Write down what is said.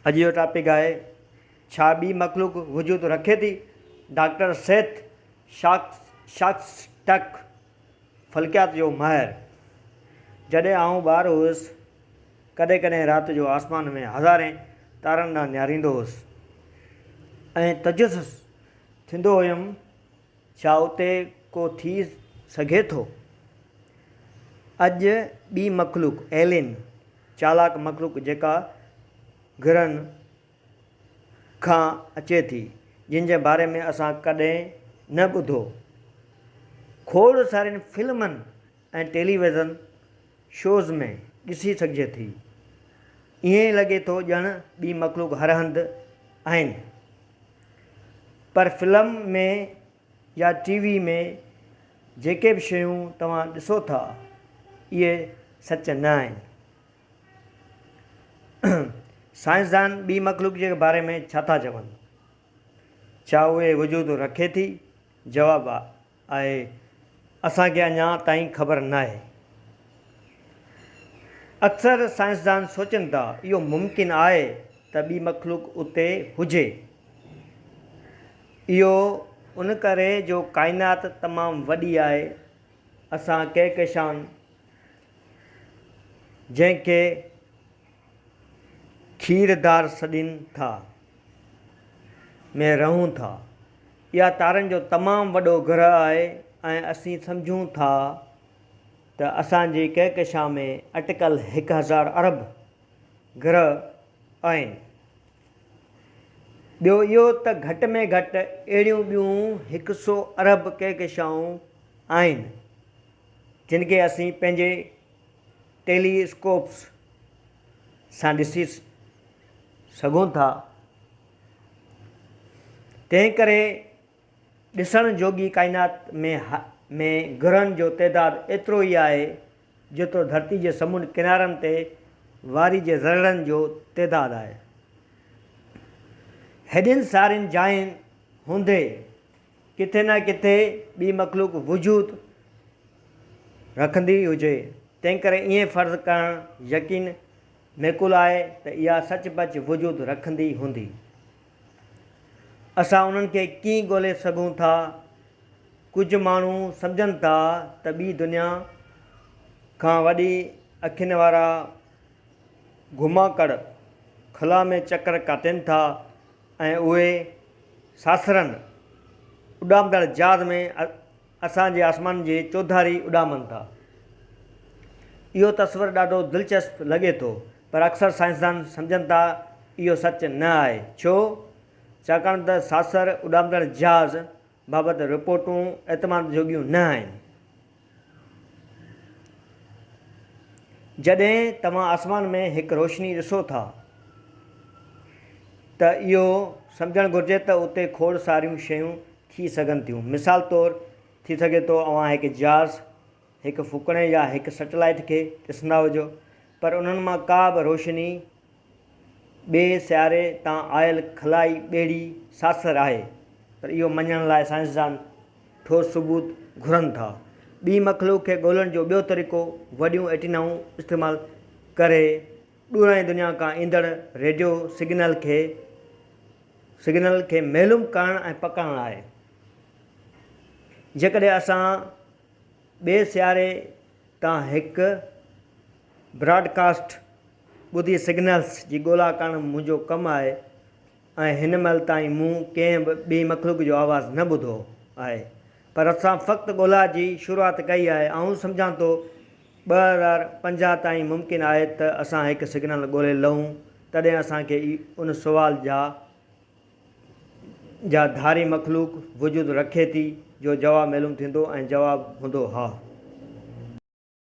اڄ جو ٽاپڪ آهي ڇا ٻي مخلوق وجود رکي ٿي؟ ڊاڪٽر سيٿ شاڪسٽڪ فلڪيات جو ماهر. جڏهن آئون ٻار هئس، ڪڏهن ڪڏهن رات جو آسمان ۾ هزارين تارن ڏانهن نهاريندو هئس ۽ تجسس ٿيندو هيم ڇا اتي ڪو ٿي سگهي ٿو؟ اڄ ٻي مخلوق، Alien، چالاڪ مخلوق جيڪا گرهن کان اچي ٿي، جن جي باري ۾ اسان ڪڏهن نه ٻڌو. کوڙ سارين فلمن ۽ ٽيليويزن شوز ۾ ڏسي سگهجي ٿي. ائين لڳي ٿو ڄڻ ٻي مخلوق هر هنڌ آهن. پر فلم ۾ يا ٽي وي ۾ جيڪي به شيون توهان ڏسو ٿا اهي سچ نه آهن. سائنسدان ٻي مخلوق جي باري ۾ ڇا ٿا چون؟ ڇا اهي وجود رکي ٿي؟ جواب آهي اسان کي اڃا تائين خبر ناهي. اڪثر سائنسدان سوچن ٿا اهو ممڪن آهي ته ٻي مخلوق اتي هجي. اهو ان ڪري جو ڪائنات تمام وڏي آهي. اسان ڪهڪشان جنهن کي کير دار سڏين ٿا ۾ رهون ٿا. اها تارن جو تمام وڏو گرهه آهي ۽ اسين سمجهون ٿا ته اسان جي ڪهڪشان ۾ اٽڪل 1000 ارب گرهه آهن. ٻيو اهو ته گهٽ ۾ گهٽ اهڙيون ٻيون هڪ سو ارب ڪهڪشائون آهن، جن کي اسين پنهنجي ٽيلي اسڪوپس سان ڏسي سگهون ٿا. تنهن ڪري ڏسڻ جوڳي ڪائنات ۾ ۾ گرهن جو تعداد ايترو ئي آهي، جيترو ڌرتي جي سمنڊ ڪنارن تي واري جي ذرڙن جو تعداد آهي. هيڏين سارين جاين هوندي ڪٿي نه ڪٿي ٻي مخلوق وجود رکندي هجي، تنهنڪري ائين فرض ڪرڻ يقين معقول آهي ته اها سچ پچ وجود رکندي هوندي. اسان انهن کي ڪيئن ڳولي سگهون ٿا؟ ڪجهه ماڻهو سمجهن ٿا ته ٻي دنيا کان وڏي اکين وارا گهماڪڙ خلا ۾ چڪر ڪاٽين ٿا ۽ اهي ساسرن اڏامندڙ جهاز ۾ اسان جي آسمان جي چوڌاري اڏامن ٿا. اهو تصور ڏاڍو دلچسپ لڳي ٿو، پر اڪثر سائنسدان سمجهن ٿا اهو سچ نه آهي. ڇو؟ ڇاڪاڻ ته ساسر اڏامندڙ جهاز بابت رپورٽون اعتماد جوڳيون نه آهن. جڏهن توهان آسمان ۾ هڪ روشني ڏسو ٿا ته اهو سمجهڻ گهرجي ته اتي کوڙ ساريون شيون ٿي سگهن ٿيون. مثال طور، ٿي سگهي ٿو اوهان هڪ جهاز، هڪ ڦوڪڻي يا هڪ سيٽلائيٽ کي ڏسندا هجو، پر انهن مان ڪا به روشني ٻئي سياري تان آيل خلائي ٻيڙي ساسر آهي، پر اهو مڃڻ لاء سائنسدان ٺوس ثبوت گهرن ٿا. ٻي مخلوق کي ڳولڻ جو ٻيو طريقو وڏيون اينٽينائون استعمال ڪري ڏورانهين دنيا کان ايندڙ ريڊيو سگنل کي سگنل کي معلوم ڪرڻ ۽ پڪڙڻ آهي. جيڪڏهن اسان ٻئي سياري تان هڪ براڊڪاسٽ ٻڌي سگنلز جي ڳولا ڪرڻ منهنجو ڪم آهي ۽ هن مهل تائين مون ڪنهن به ٻي مخلوق جو آواز نه ٻڌو آهي پر اسان فقط ڳولا جي شروعات ڪئي آهي آئون سمجهان ٿو 2050 تائين ممڪن آهي ته اسان هڪ سگنل ڳولي لهون تڏهن اسان کي ان سوال جا جا ڌاري مخلوق وجود رکي ٿي جو جواب معلوم ٿيندو ۽ جواب هوندو ها.